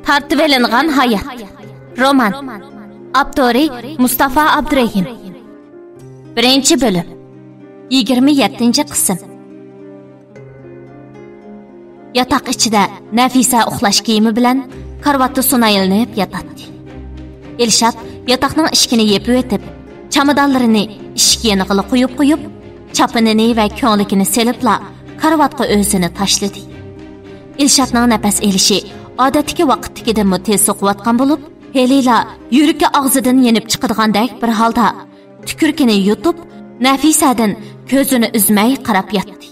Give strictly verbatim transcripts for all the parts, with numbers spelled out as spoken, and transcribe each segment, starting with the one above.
تارتىۋېلىنغان ھايات. رومان. ئاپتورى مۇستافا ئابدۇرېھىم. بىرىنچى بۆلۈم. يىگىرمە يەتتىنچى قىسىم. ياتاق ئىچىدە نەفىسە ئۇخلاش كىيىمى بىلەن كارىۋاتتا سۇنايلىنىپ ياتاتتى. ئىلشات ياتاقنىڭ ئىشىكىنى يېپىۋېتىپ، چامادانلىرىنى ئىشىك يېنىغىلا قويۇپ قويۇپ، چاپىنىنى ۋە كۆڭلىكىنى سېلىپلا كارىۋاتقا ئۆزىنى تاشلىدى. ئىلشاتنىڭ نەپەس ئېلىشى ئادەتتىكى ۋاقىتتىكىدىنمۇ تېز سوقۇۋاتقان بولۇپ، ھېلىلا يۈرىكى ئاغزىدىن يېنىپ چىقىدىغاندەك بىر ھالدا تۈكۈرۈكىنى يۇتۇپ، نەفىسەدىن كۆزىنى ئۈزمەي قاراپ ياتتى.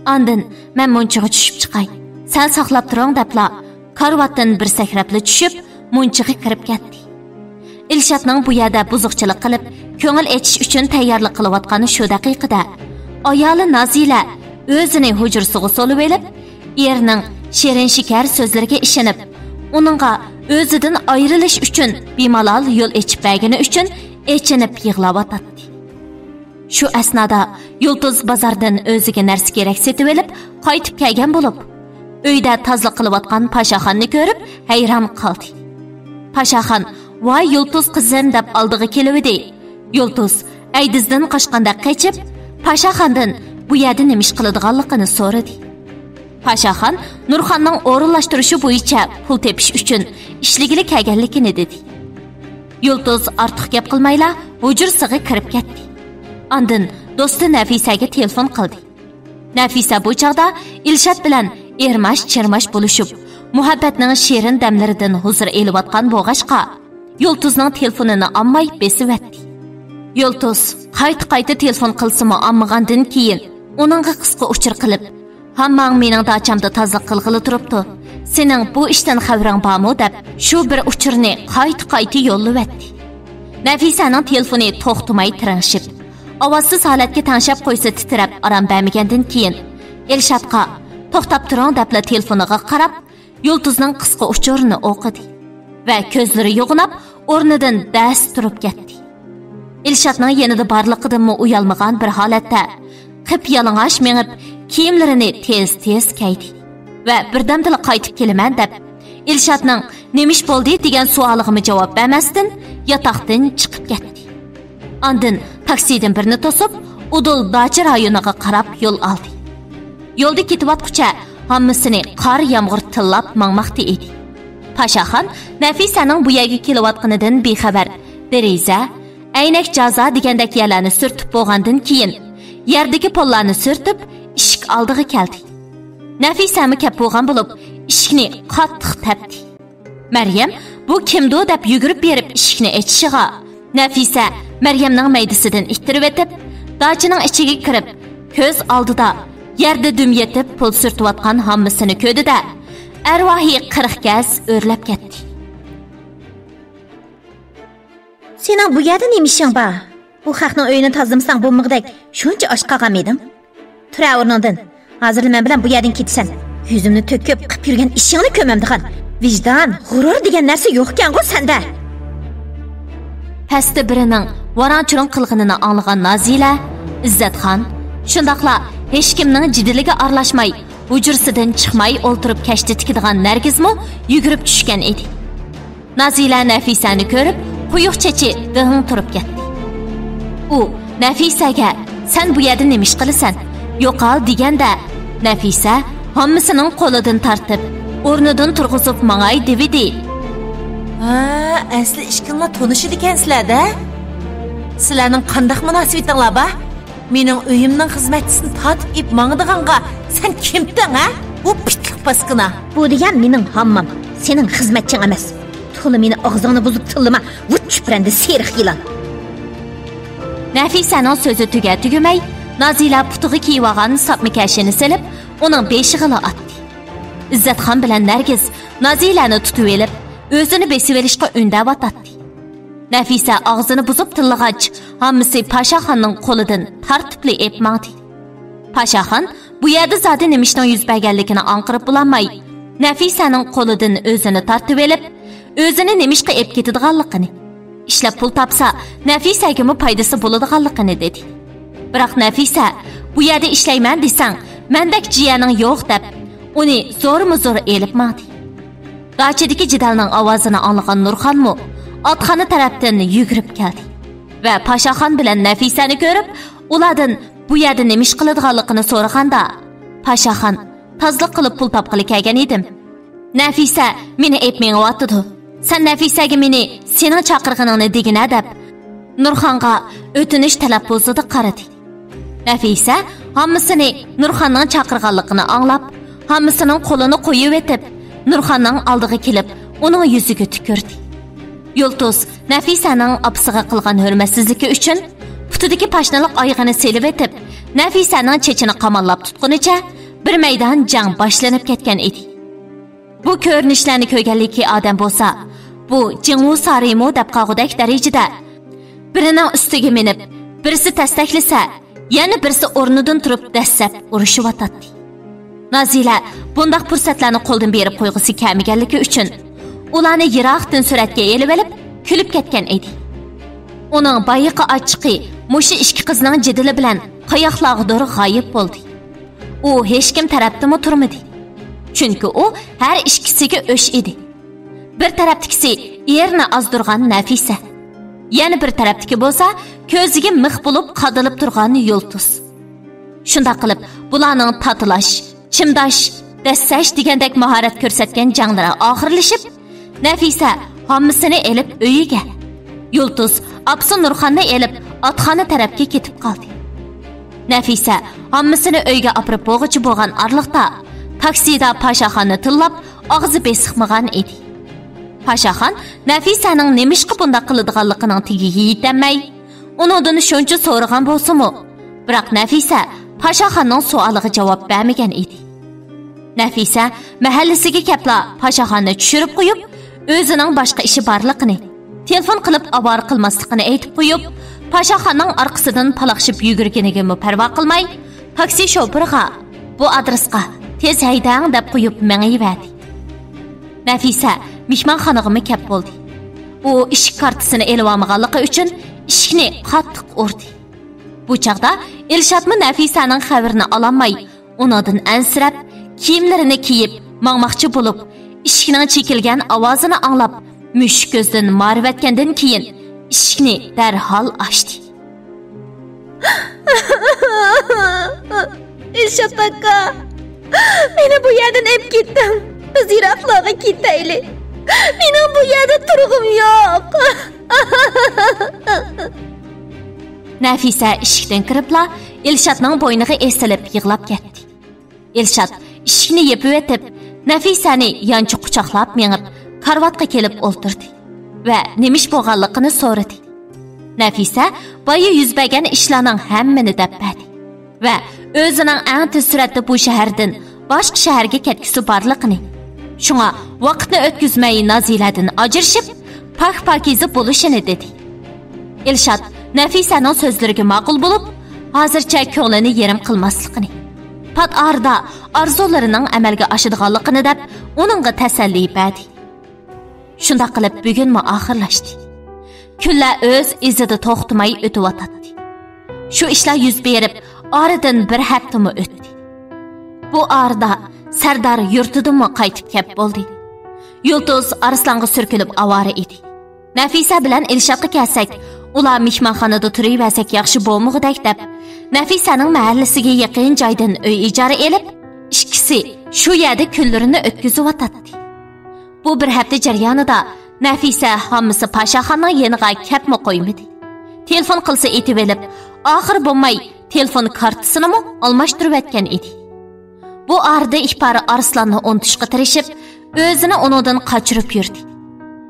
ئاندىن، «مەن مۇنچىغا چۈشۈپ چىقاي، سەن ساقلاپ تۇرۇڭ» دەپلا، كارىۋاتتىن بىر سەكرەپلا چۈشۈپ، مۇنچىغا كىرىپ كەتتى. ئىلشاتنىڭ بۇ يەردە بۇزۇقچىلىق قىلىپ، كۆڭۈل ئېچىش ئۈچۈن تەييارلىق قىلىۋاتقان شۇ دەقىقىدە، ئايالى نازىلە ئۆزىنى ھۇجرىسىغا سولىۋېلىپ، ئېرىنىڭ شېرىن شېكەر سۆزلىرىگە ئىشىنىپ، ئۇنىڭغا ئۆزىدىن ئايرىلىش ئۈچۈن بىمالال يول ئېچىپ بەرگىنى ئۈچۈن ئېچىنىپ يىغلاۋاتاتتى. شۇ ئەسنادا يۇلتۇز بازاردىن ئۆزىگە نەرسە-كېرەك سېتىۋېلىپ قايتىپ كەلگەن بولۇپ، ئۆيدە تازىلىق قىلىۋاتقان پاشاخاننى كۆرۈپ ھەيران قالدى. پاشاخان، «ۋاي يۇلتۇز قىزىم» دەپ ئالدىغا كېلىۋىدى. يۇلتۇز ئەيدىزدىن قاچقاندەك قېچىپ، پاشاخاندىن بۇ يەردە نېمە ئىش قىلىدىغانلىقىنى سورىدى. پاشاخان نۇرخاننىڭ ئورۇنلاشتۇرۇشى بويىچە پۇل تېپىش ئۈچۈن ئىشلىگىلى كەلگەنلىكىنى دېدى. يۇلتۇز ئارتۇق گەپ قىلمايلا ھۇجرىسىغا كىرىپ كەتتى. ئاندىن دوستى نەفىسەگە تېلېفون قىلدى. نەفىسە بۇ چاغدا ئىلشات بىلەن ئېرماش-چىرماش بولۇشۇپ، مۇھەببەتنىڭ شېرىن دەملىرىدىن ھۇزۇر ئېلىۋاتقان بولغاچقا، يۇلتۇزنىڭ تېلېفونىنى ئالماي بېسىۋەتتى. يۇلتۇز قايتا-قايتا تېلېفون قىلسىمۇ ئالمىغاندىن كېيىن، ئۇنىڭغا قىسقا ئۇچۇر قىلىپ، «ھامماڭ مېنىڭ داچامدا تازىلىق قىلغىلى تۇرۇپتۇ. سېنىڭ بۇ ئىشتىن خەۋىرىڭ بارمۇ؟» دەپ، شۇ بىر ئۇچۇرنى قايتا-قايتا يوللىۋەتتى. نەفىسەنىڭ تېلېفونى توختىماي تىرىڭشىپ، ئاۋازسىز ھالەتكە تەڭشەپ قويسا تىترەپ ئارام بەرمىگەندىن كېيىن، ئىلشاتقا «توختاپ تۇرۇڭ» دەپلا تېلېفونىغا قاراپ، يۇلتۇزنىڭ قىسقا ئۇچۇرىنى ئوقۇدى ۋە كۆزلىرى يوغىناپ، ئورنىدىن دەس تۇرۇپ كەتتى. ئىلشاتنىڭ يېنىدا بارلىقىدىنمۇ ئۇيالمىغان بىر ھالەتتە، قىپيالىڭاچ مېڭىپ، كىيىملىرىنى تېز-تېز كەيدى ۋە بىردەمدىلا قايتىپ كېلىمەن دەپ، ئىلشاتنىڭ «نېمە ئىش بولدى؟» دېگەن سوئالىغىمۇ جاۋاب بەرمەستىن، ياتاقتىن چىقىپ كەتتى. ئاندىن تاكسىدىن بىرنى توسۇپ، ئۇدۇل داچا رايونىغا قاراپ يول ئالدى. يولدا كېتىۋاتقۇچە ھاممىسىنى قار يامغۇر تىللاپ ماڭماقتا ئىدى. پاشاخان نەفىسەنىڭ بۇ يەرگە كېلىۋاتقىنىدىن بىخەۋەر، دېرىزە، ئەينەك جازا دېگەندەك يەرلەرنى سۈرتۈپ بولغاندىن كېيىن، يەردىكى پوللارنى سۈرتۈپ، ئىشىك ئالدىغا كەلدى. نەفىسەمۇ كەپ بولغان بولۇپ، ئىشىكنى قاتتىق تەپتى. مەريەم «بۇ كىمدۇ؟» دەپ يۈگۈرۈپ بېرىپ ئىشىكنى ئېچىشىغا، نەفىسە مەريەمنىڭ مەيدىسىدىن ئىتتىرىۋېتىپ، داچىنىڭ ئىچىگە كىرىپ، كۆز ئالدىدا يەردە دۈم يېتىپ پۇل سۈرتۈۋاتقان ھاممىسىنى كۆردى-دە، ئەرۋاھى قىرىق گەز ئۆرلەپ كەتتى. سېنىڭ بۇ يەردە نېمە ئىشىڭ بار؟ بۇ خەقنىڭ ئۆيىنى تازىلىمىساڭ بولمىغۇدەك شۇنچە ئاچ قالغانمىدىڭ؟ تۇرە ئورنۇڭدىن. ھازىرلا مەن بىلەن بۇ يەردىن كېتىسەن. يۈزۈمنى تۆكۈپ، قىپ يۈرگەن ئىشىڭنى كۆرمەمدىغان. ۋىجدان، غۇرۇر دېگەن نەرسە يوقكەنغۇ سەندە. پەستە بىرىنىڭ ۋاراڭ-چۇرۇڭ قىلغىنىنى ئاڭلىغان نازىلە، ئىززەتخان، شۇنداقلا ھېچكىمنىڭ جېدىلىگە ئارىلاشماي، ھۇجرىسىدىن چىقماي ئولتۇرۇپ كەشتە تىكىدىغان نەرگىزمۇ يۈگۈرۈپ چۈشكەن ئىدى. نازىلە نەفىسەنى كۆرۈپ، قويۇق چېچى دىڭ تۇرۇپ كەتتى. ئۇ نەفىسەگە، «سەن بۇ يەردە نېمە ئىش قىلىسەن؟ يوقال» دېگەندە، نەفىسە ھاممىسىنىڭ قولىدىن تارتىپ، ئورنىدىن تۇرغۇزۇپ ماڭاي دېۋىدى. ھە، ئەسلى ئىككىڭلار تونۇشىدىكەنسىلەر-دە؟ سىلەرنىڭ قانداق مۇناسىۋىتىڭلار بار؟ مېنىڭ ئۆيۈمنىڭ خىزمەتچىسىنى تارتىپ ئېلىپ ماڭىدىغانغا سەن كىمتىڭ، ھە؟ بۇ پىتلىق پاسكىنا. بۇ دېگەن مېنىڭ ھاممام، سېنىڭ خىزمەتچىڭ ئەمەس. تولا مېنى ئاغزىڭنى بۇزۇپ تىللىما، ۋۇ چۈپرەندە سېرىق يىلان. نەفىسەنىڭ سۆزى تۈگە-تۈگىمەي، نازىلە پۇتىغا كىيىۋالغان ساپما كەشىنى سېلىپ، ئۇنىڭ بېشىغىلا ئاتتى. ئىززەتخان بىلەن نەرگىز نازىلەنى تۇتۇۋېلىپ، ئۆزىنى بېسىۋېلىشقا ئۈندەۋاتاتتى. نەفىسە ئاغزىنى بۇزۇپ تىللىغاچ، ھاممىسى پاشاخاننىڭ قولىدىن تارتىپلا ئېلىپ ماڭدى. پاشاخان بۇ يەردە زادى نېمە ئىشنىڭ يۈز بەرگەنلىكىنى ئاڭقىرىپ بولالماي، نەفىسەنىڭ قولىدىن ئۆزىنى تارتىۋېلىپ، ئۆزىنى نېمە ئىشقا ئېلىپ كېتىدىغانلىقىنى، ئىشلەپ پۇل تاپسا، نەفىسەگىمۇ پايدىسى بولىدىغانلىقىنى دېدى. بىراق نەفىسە، «بۇ يەردە ئىشلەيمەن دېسەڭ، مەندەك جىيەنىڭ يوق» دەپ، ئۇنى زورمۇ زور ئېلىپ ماڭدى. داچىدىكى جېدەلنىڭ ئاۋازىنى ئاڭلىغان نۇرخانمۇ ئاتخانا تەرەپتىن يۈگۈرۈپ كەلدى ۋە پاشاخان بىلەن نەفىسەنى كۆرۈپ، ئۇلاردىن بۇ يەردە نېمە ئىش قىلىدىغانلىقىنى سورىغاندا، پاشاخان: «تازىلىق قىلىپ پۇل تاپقىلى كەلگەن ئىدىم. نەفىسە مېنى ئېلىپ مېڭىۋاتىدۇ. سەن نەفىسەگە مېنى سېنىڭ چاقىرغىنىڭنى دېگىنە» دەپ، نۇرخانغا ئۆتۈنۈش تەلەپپۇزىدا قارىدى. نەفىسە ھاممىسىنى نۇرخاننىڭ چاقىرغانلىقىنى ئاڭلاپ، ھاممىسىنىڭ قولىنى قويۇۋېتىپ، نۇرخاننىڭ ئالدىغا كېلىپ، ئۇنىڭ يۈزىگە تۈكۈردى. يۇلتۇز نەفىسەنىڭ ئاپىسىغا قىلغان ھۆرمەتسىزلىكى ئۈچۈن پۇتىدىكى پاشنىلىق ئايىغىنى سېلىۋېتىپ، نەفىسەنىڭ چېچىنى قاماللاپ تۇتقىنىچە بىر مەيدان جەڭ باشلىنىپ كەتكەن ئىدى. بۇ كۆرۈنۈشلەرنى كۆرگەنلىكى ئادەم بولسا، بۇ جىڭۋۇ سارىمۇ دەپ قالغۇدەك دەرىجىدە بىرىنىڭ ئۈستىگە مىنىپ، بىرسى تەستەكلىسە، يەنە بىرسى ئورنىدىن تۇرۇپ دەسسەپ ئۇرۇشۇۋاتاتتى. نازىلە بۇنداق پۇرسەتلەرنى قولدىن بېرىپ قويغۇسى كەلمىگەنلىكى ئۈچۈن، ئۇلارنى يىراقتىن سۈرەتكە ئېلىۋېلىپ، كۈلۈپ كەتكەن ئىدى. ئۇنىڭ بايىقى ئاچچىقى مۇشۇ ئىككى قىزنىڭ جېدىلى بىلەن قاياقلارغىدۇر غايىب بولدى. ئۇ ھېچكىم تەرەپتىمۇ تۇرمىدى. چۈنكى ئۇ ھەر ئىككىسىگە ئۆچ ئىدى. بىر تەرەپتىكىسى ئېرىنى ئازدۇرغان نەفىسە. يەنە بىر تەرەپتىكى بولسا كۆزىگە مىخ بولۇپ قادىلىپ تۇرغان يۇلتۇز. شۇنداق قىلىپ، بۇلارنىڭ تاتىلاش، چىمداش، دەسسەش دېگەندەك ماھارەت كۆرسەتكەن جەڭلىرى ئاخىرلىشىپ، نەفىسە ھاممىسىنى ئېلىپ ئۆيىگە، يۇلتۇز ئاپىسى نۇرخاننى ئېلىپ ئاتخانا تەرەپكە كېتىپ قالدى. نەفىسە ھاممىسىنى ئۆيگە ئاپىرىپ بولغۇچە بولغان ئارىلىقتا، تاكسىدا پاشاخاننى تىللاپ، ئاغزى بېسىقمىغان ئىدى. پاشاخان نەفىسەنىڭ نېمىشقا بۇنداق قىلىدىغانلىقىنىڭ تېگىگە يېتەلمەي، ئۇنىڭدىن شۇنچە سورىغان بولسىمۇ، بىراق نەفىسە پاشاخاننىڭ سوئالىغا جاۋاب بەرمىگەن ئىدى. نەفىسە مەھەللىسىگە كەپلا پاشاخاننى چۈشۈرۈپ قويۇپ، ئۆزىنىڭ باشقا ئىشى بارلىقىنى، تېلېفون قىلىپ ئاۋارە قىلماسلىقىنى ئېيتىپ قويۇپ، پاشاخاننىڭ ئارقىسىدىن پالاقشىپ يۈگۈرگىنىگىمۇ پەرۋا قىلماي، تاكسى شوپۇرىغا: «بۇ ئادرېسقا تېز ھەيدەڭ» دەپ قويۇپ مېڭىۋەردى. نەفىسە مېھمانخانىغىمۇ كەپ بولدى. ئۇ ئىشىك كارتىسىنى ئېلىۋالمىغانلىقى ئۈچۈن ئىشىكنى قاتتىق ئۇردى. بۇ چاغدا ئىلشاتمۇ نەفىسەنىڭ خەۋىرىنى ئالالماي، ئۇنىڭدىن ئەنسىرەپ، كىيىملىرىنى كىيىپ ماڭماقچى بولۇپ، ئىشىكنىڭ چېكىلگەن ئاۋازىنى ئاڭلاپ، مۈشۈك كۆزدىن مارىۋەتكەندىن كېيىن، ئىشىكنى دەرھال ئاچتى. ئىلشات ئاكا، مېنى بۇ يەردىن ئېلىپ كېتىڭ. بىز يىراقلارغا كېتەيلى. مېنىڭ بۇ يەردە تۇرغۇم يوق. نەفىسە ئىشىكتىن كىرىپلا ئىلشاتنىڭ بوينىغا ئېسىلىپ يىغلاپ كەتتى. ئىلشات ئىشىكنى يېپىۋېتىپ، نەفىسەنى يانچۇق قۇچاقلاپ مېڭىپ، كارىۋاتقا كېلىپ ئولتۇردى ۋە نېمە ئىش بولغانلىقىنى سورىدى. نەفىسە بايا يۈز بەرگەن ئىشلارنىڭ ھەممىنى دەپ بەردى ۋە ئۆزىنىڭ ئەڭ تېز سۈرئەتتە بۇ شەھەردىن باشقا شەھەرگە كەتكۈسى بارلىقىنى، شۇڭا ۋاقىتنى ئۆتكۈزمەي نازىلەدىن ئاجرىشىپ، پاك-پاكىزە بولۇشىنى دېدى. ئىلشات نەفىسەنىڭ سۆزلىرىگە ماقۇل بولۇپ، ھازىرچە كۆڭلىنى يېرىم قىلماسلىقىنى، پات ئارىدا ئارزۇلىرىنىڭ ئەمەلگە ئاشىدىغانلىقىنى دەپ، ئۇنىڭغا تەسەللى بەردى. شۇنداق قىلىپ بۈگۈنمۇ ئاخىرلاشتى. كۈنلەر ئۆز ئىزىدا توختىماي ئۆتۈۋاتاتتى. شۇ ئىشلار يۈز بېرىپ، ئارىدىن بىر ھەپتىمۇ ئۆتتى. بۇ ئارىدا سەردار يۇرتىدىنمۇ قايتىپ كەپ بولدى. يۇلتۇز ئارسلانغا سۈركىلىپ ئاۋارە ئىدى. نەفىسە بىلەن ئىلشاتقا كەلسەك، ئۇلار مېھمانخانىدا تۇرۇۋەرسەك ياخشى بولمىغۇدەك دەپ، نەفىسەنىڭ مەھەللىسىگە يېقىن جايدىن ئۆي ئىجارە ئېلىپ، ئىككىسى شۇ يەردە كۈنلىرىنى ئۆتكۈزۈۋاتاتتى. بۇ بىر ھەپتە جەريانىدا نەفىسە ھاممىسى پاشاخاننىڭ يېنىغا كەپمۇ قويمىدى. تېلېفون قىلسا ئېتىۋېلىپ، ئاخىرى بولماي تېلېفون كارتىسىنىمۇ ئالماشتۇرۇۋەتكەن ئىدى. بۇ ئارىدا ئىپارە ئارسلاننى ئۇنتۇشقا تىرىشىپ، ئۆزىنى ئۇنىڭدىن قاچۇرۇپ يۈردى.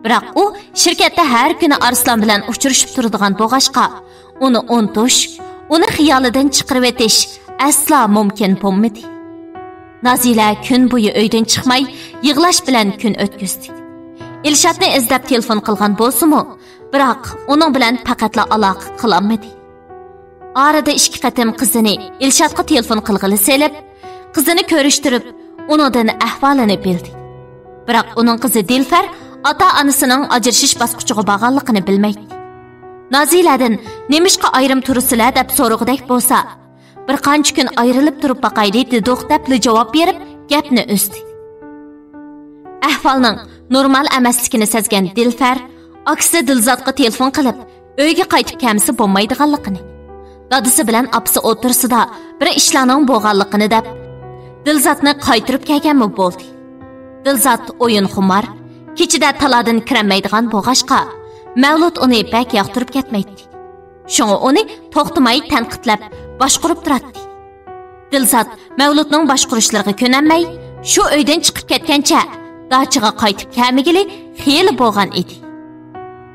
بىراق ئۇ شىركەتتە ھەر كۈنى ئارسلان بىلەن ئۇچرىشىپ تۇرىدىغان بولغاچقا، ئۇنى ئۇنتۇش، ئۇنى خىيالىدىن چىقىرىۋېتىش ئەسلا مۇمكىن بولمىدى. نازىلە كۈن بويى ئۆيدىن چىقماي، يىغلاش بىلەن كۈن ئۆتكۈزدى. ئىلشاتنى ئىزدەپ تېلېفون قىلغان بولسىمۇ، بىراق ئۇنىڭ بىلەن پەقەتلا ئالاقە قىلالمىدى. ئارىدا ئىككى قېتىم قىزىنى ئىلشاتقا تېلېفون قىلغىلى سېلىپ، قىزىنى كۆرۈشتۈرۈپ، ئۇنىڭدىن ئەھۋالىنى بىلدى. بىراق ئۇنىڭ قىزى دىلفەر ئاتا-ئانىسىنىڭ ئاجرىشىش باسقۇچىغا بارغانلىقىنى بىلمەيتتى. نازىلەدىن «نېمىشقا ئايرىم تۇرىسىلەر؟» دەپ سورىغۇدەك بولسا، «بىر قانچە كۈن ئايرىلىپ تۇرۇپ باقايلى» دېدۇق دەپلا جاۋاب بېرىپ، گەپنى ئۈزدى. ئەھۋال ئىقبالنىڭ نورمال ئەمەسلىكىنى سەزگەن دىلفەر ئاكىسى دىلزاتقا تېلېفون قىلىپ، ئۆيگە قايتىپ كەلمىسە بولمايدىغانلىقىنى، دادىسى بىلەن ئاپىسى ئوتتۇرىسىدا بىر ئىشلارنىڭ بولغانلىقىنى دەپ، دىلزاتنى قايتۇرۇپ كەلگەنمۇ بولدى. دىلزات ئويۇنخۇمار، كېچىدە تالادىن كىرەلمەيدىغان بولغاچقا، مەۋلۇت ئۇنى بەك ياقتۇرۇپ كەتمەيتتى. شۇڭا ئۇنى توختىماي تەنقىدلەپ، باشقۇرۇپ تۇراتتى. دىلزات مەۋلۇتنىڭ باشقۇرۇشلىرىغا كۆنەلمەي، شۇ ئۆيدىن چىقىپ كەتكەنچە داچىغا قايتىپ كەلمىگىلى خېلى بولغان ئىدى.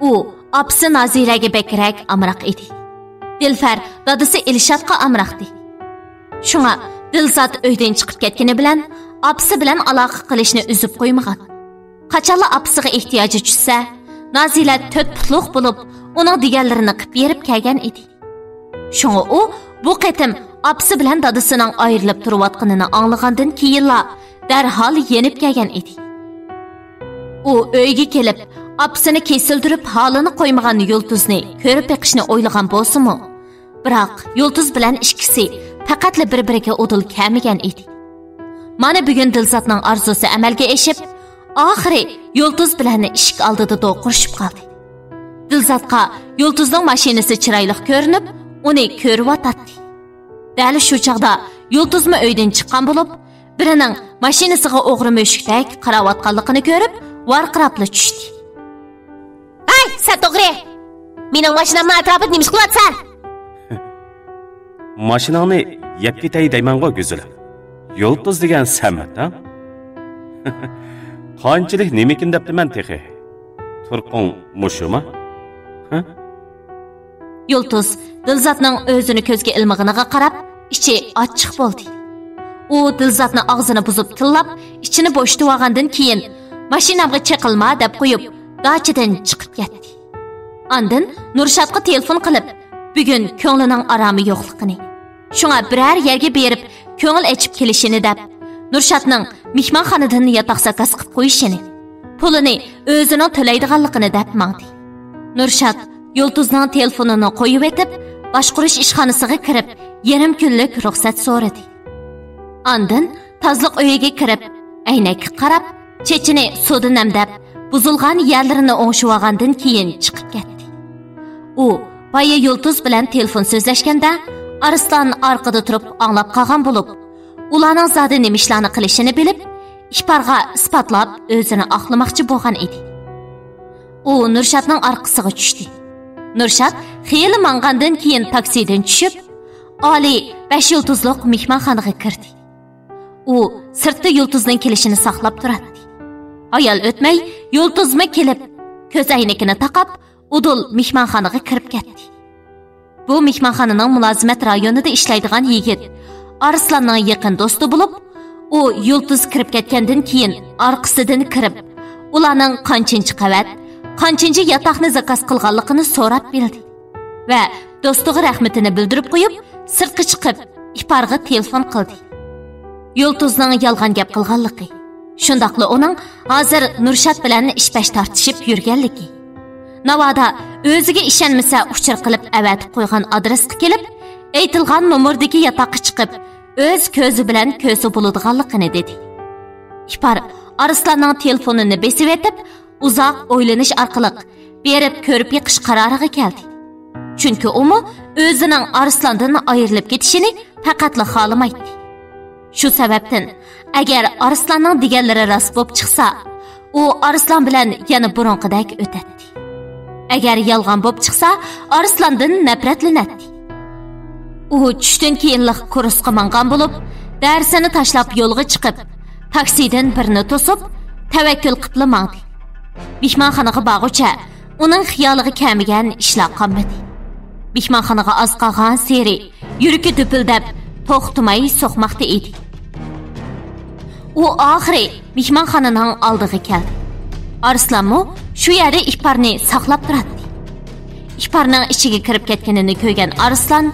ئۇ ئاپىسى نازىلەگە بەكرەك ئامراق ئىدى. دىلفەر دادىسى ئىلشاتقا ئامراقتى. شۇڭا دىلزات ئۆيدىن چىقىپ كەتكىنى بىلەن ئاپىسى بىلەن ئالاقە قىلىشنى ئۈزۈپ قويمىغان. قاچانلا ئاپىسىغا ئېھتىياجى چۈشسە، نازىلە تۆت پۇتلۇق بولۇپ، ئۇنىڭ دېگەنلىرىنى قىلىپ بېرىپ كەلگەن ئىدى. شۇڭا ئۇ بۇ قېتىم ئاپىسى بىلەن دادىسىنىڭ ئايرىلىپ تۇرۇۋاتقىنىنى ئاڭلىغاندىن كېيىنلا دەرھال يېنىپ كەلگەن ئىدى. ئۇ ئۆيگە كېلىپ، ئاپىسىنى كېسىلدۈرۈپ ھالىنى قويمىغان يۇلتۇزنى كۆرۈپ بېقىشنى ئويلىغان بولسىمۇ، بىراق يۇلتۇز بىلەن ئىككىسى پەقەتلا بىر-بىرىگە ئۇدۇل كەلمىگەن ئىدى. مانا بۈگۈن دىلزاتنىڭ ئارزۇسى ئەمەلگە ئېشىپ، ئاخىرى يۇلتۇز بىلەن ئىشىك ئالدىدا دوقۇرۇشۇپ قالدى. دىلزاتقا يۇلتۇزنىڭ ماشىنىسى چىرايلىق كۆرۈنۈپ، ئۇنى كۆرۈۋاتاتتى. دەل شۇ چاغدا يۇلتۇزمۇ ئۆيدىن چىققان بولۇپ، بىرىنىڭ ماشىنىسىغا ئوغرى مۈشۈكتەك قاراۋاتقانلىقىنى كۆرۈپ، ۋارقىراپلا چۈشتى. ھەي، سەت ئوغرى! مېنىڭ ماشىنامنىڭ ئەتراپىدا نېمە ئىش قىلىۋاتىسەن؟ ماشىناڭنى يەپ كېتەي دەيمەنغۇ، گۈزىل. يۇلتۇز دېگەن سەنمىتەڭ؟ قانچىلىك نېمىكىن دەپتىمەن تېخى. تۇرقۇڭ مۇشۇما؟ ھە؟ يۇلتۇز دىلزاتنىڭ ئۆزىنى كۆزگە ئىلمىغىنىغا قاراپ، ئىچى ئاچچىق بولدى. ئۇ دىلزاتنى ئاغزىنى بۇزۇپ تىللاپ، ئىچىنى بوشىتىۋالغاندىن كېيىن، ماشىنامغا چېقىلما دەپ قويۇپ، داچىدىن چىقىپ كەتتى. ئاندىن نۇرشاتقا تېلېفون قىلىپ، بۈگۈن كۆڭلىنىڭ ئارامى يوقلۇقىنى، شۇڭا بىرەر يەرگە بېرىپ كۆڭۈل ئېچىپ كېلىشىنى دەپ، نۇرشاتنىڭ مېھمانخانىدىن ياتاق زاكاز قىلىپ قويۇشىنى، پۇلىنى ئۆزىنىڭ تۆلەيدىغانلىقىنى دەپ ماڭدى. نۇرشات يۇلتۇزنىڭ تېلېفونىنى قويۇۋېتىپ، باشقۇرۇش ئىشخانىسىغا كىرىپ، يېرىم كۈنلۈك رۇخسەت سورىدى. ئاندىن تازىلىق ئۆيىگە كىرىپ، ئەينەككە قاراپ، چېچىنى سۇدا نەمدەپ، بۇزۇلغان يەرلىرىنى ئوڭشىۋالغاندىن كېيىن چىقىپ كەتتى. ئۇ بايا يۇلتۇز بىلەن تېلېفون سۆزلەشكەندە، ئارسلان ئارقىدا تۇرۇپ ئاڭلاپ قالغان بولۇپ، ئۇلارنىڭ زادى نېمە ئىشلارنى قىلىشىنى بىلىپ، ئىپارغا ئىسپاتلاپ ئۆزىنى ئاقلىماقچى بولغان ئىدى. ئۇ نۇرشاتنىڭ ئارقىسىغا چۈشتى. نۇرشات خېلى ماڭغاندىن كېيىن تاكسىدىن چۈشۈپ، ئالىي بەش يۇلتۇزلۇق مېھمانخانىغا كىردى. ئۇ سىرتتا يۇلتۇزنىڭ كېلىشىنى ساقلاپ تۇراتتى. ھايال ئۆتمەي، يۇلتۇزمۇ كېلىپ، كۆز ئەينىكىنى تاقاپ، ئۇدۇل مېھمانخانىغا كىرىپ كەتتى. بۇ مېھمانخانىنىڭ مۇلازىمەت رايونىدا ئىشلەيدىغان يىگىت ئارسلاننىڭ يېقىن دوستى بولۇپ، ئۇ يۇلتۇز كىرىپ كەتكەندىن كېيىن ئارقىسىدىن كىرىپ، ئۇلارنىڭ قانچىنچى قەۋەت، قانچىنچى ياتاقنى زاكاز قىلغانلىقىنى سوراپ بىلدى ۋە دوستىغا رەھمىتىنى بىلدۈرۈپ قويۇپ، سىرتقا چىقىپ، ئىپارغا تېلېفون قىلدى. يۇلتۇزنىڭ يالغان گەپ قىلغانلىقى، شۇنداقلا ئۇنىڭ ھازىر نۇرشات بىلەن ئىش-پەش تارتىشىپ يۈرگەنلىكى، ناۋادا ئۆزىگە ئىشەنمىسە، ئۇچۇر قىلىپ ئەۋەتىپ قويغان ئادرېسقا كېلىپ، ئېيتىلغان نومۇردىكى ياتاققا چىقىپ، ئۆز كۆزى بىلەن كۆرسە بولىدىغانلىقىنى دېدى. ئىپار ئارسلاننىڭ تېلېفونىنى بېسىۋېتىپ، ئۇزاق ئويلىنىش ئارقىلىق بېرىپ كۆرۈپ بېقىش قارارىغا كەلدى. چۈنكى ئۇمۇ ئۆزىنىڭ ئارسلاندىن ئايرىلىپ كېتىشىنى پەقەتلا خالىمايتتى. شۇ سەۋەبتىن، ئەگەر ئارسلاننىڭ دېگەنلىرى راست بولۇپ چىقسا، ئۇ ئارسلان بىلەن يەنە بۇرۇنقىدەك ئۆتەتتى. ئەگەر يالغان بولۇپ چىقسا، ئارسلاندىن نەپرەتلىنەتتى. ئۇ چۈشتىن كېيىنلا كۇرسقا ماڭغان بولۇپ، دەرسىنى تاشلاپ يولغا چىقىپ، تاكسىدىن بىرنى توسۇپ، تەۋەككۈل قىپلا ماڭدى. مېھمانخانىغا بارغۇچە ئۇنىڭ خىيالىغا كەلمىگەن ئىشلار قالمىدى. مېھمانخانىغا ئاز قالغانسېرى يۈرىكى دۈپۈلدەپ، توختىماي سوقماقتا ئىدى. ئۇ ئاخىرى مېھمانخانىنىڭ ئالدىغا كەلدى. ئارسلانمۇ شۇ يەردە ئىپارنى ساقلاپ تۇراتتى. ئىپارنىڭ ئىچىگە كىرىپ كەتكىنىنى كۆرگەن ئارسلان،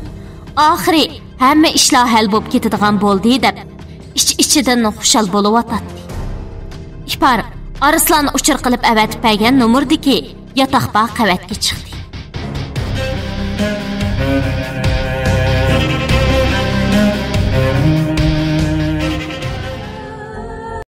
ئاخىرى ھەممە ئىشلار ھەل بولۇپ كېتىدىغان بولدى، دەپ ئىچ-ئىچىدىن خۇشال بولۇۋاتاتتى. ئىپار ئارسلان ئۇچۇر قىلىپ ئەۋەتىپ بەرگەن نومۇردىكى ياتاق بار قەۋەتكە چىقتى.